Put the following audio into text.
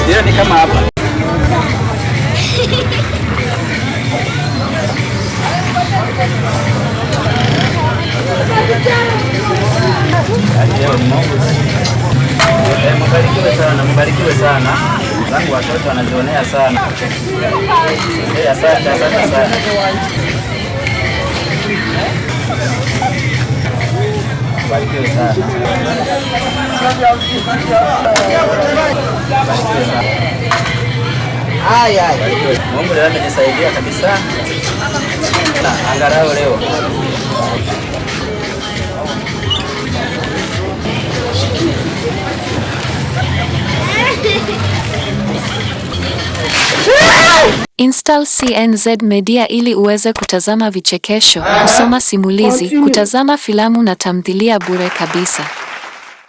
Hiyo ni kama hapa. Leo ni Mungu. Mbarikiwe sana, mbarikiwe sana. Zangu watoto wanazionea sana. Asante, asante sana. Mbarikiwe sana. Mbarikiwe sana. Haya. Mungu leo amenisaidia kabisa. Na angalau leo. Install CNZ Media ili uweze kutazama vichekesho, kusoma simulizi, kutazama filamu na tamthilia bure kabisa.